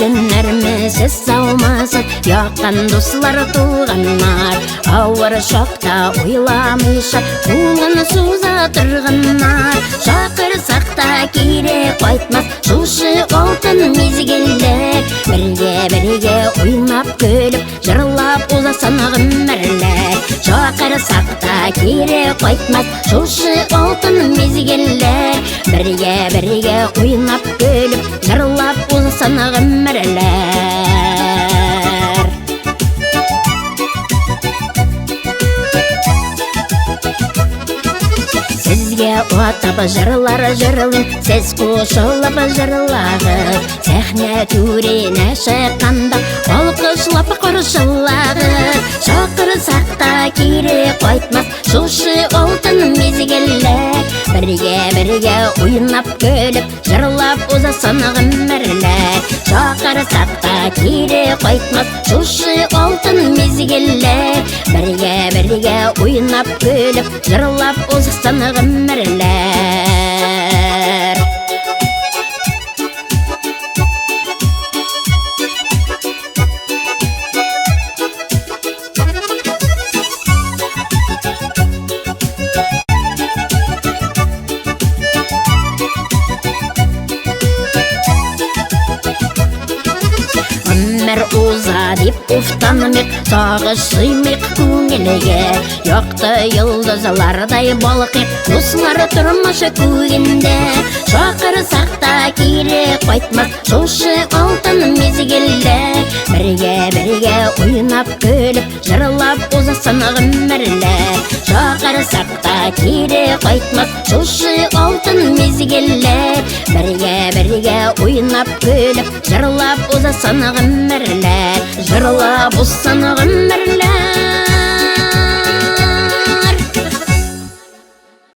Исәннәрме сез, саумысыз, якын дуслар, туганнар? Авыр чакта уйламыйча кулын суза торганнар. Чакырсак та кире кайтмас шушы алтын мизгелләр. Бергә-бергә уйнап, көлеп, җырлап узасын гомерләр. Чакырсак та кире кайтмас шушы алтын мизгелләр. Бергә-бергә уйнап, көлеп, җырлап узасын гомерләр. Сезгә атап җырлар җырлыйм, сез кушылып җырлагыз. Сәхнә түренә чыкканда алкышлап каршылагыз. Чакырсак та кире кайтмас шушы алтын мизгелләр. Бергә-бергә уйнап, көлеп, җырлап узасын гомерләр. Чакырсак та кире кайтмас шушы алтын мизгелләр. Бергә-бергә уйнап, көлеп, җырлап узсын гомерләр. Гомер уза дип уфтанмыйк, сагыш сыймыйк күңелгә. Якты йолдызлардай балкыйк, дуслар тормыш күгендә. Чакырсак та кире кайтмас шушы алтын мизгелләр. Бергә-бергә уйнап, көлеп, җырлап узсын гомерләр. Чакырсак та кире кайтмас шушы алтын мизгелләр. Бергә-бергә уйнап, көлеп, җырлап узсын гомерләр. Җырлап узсын гомерләр.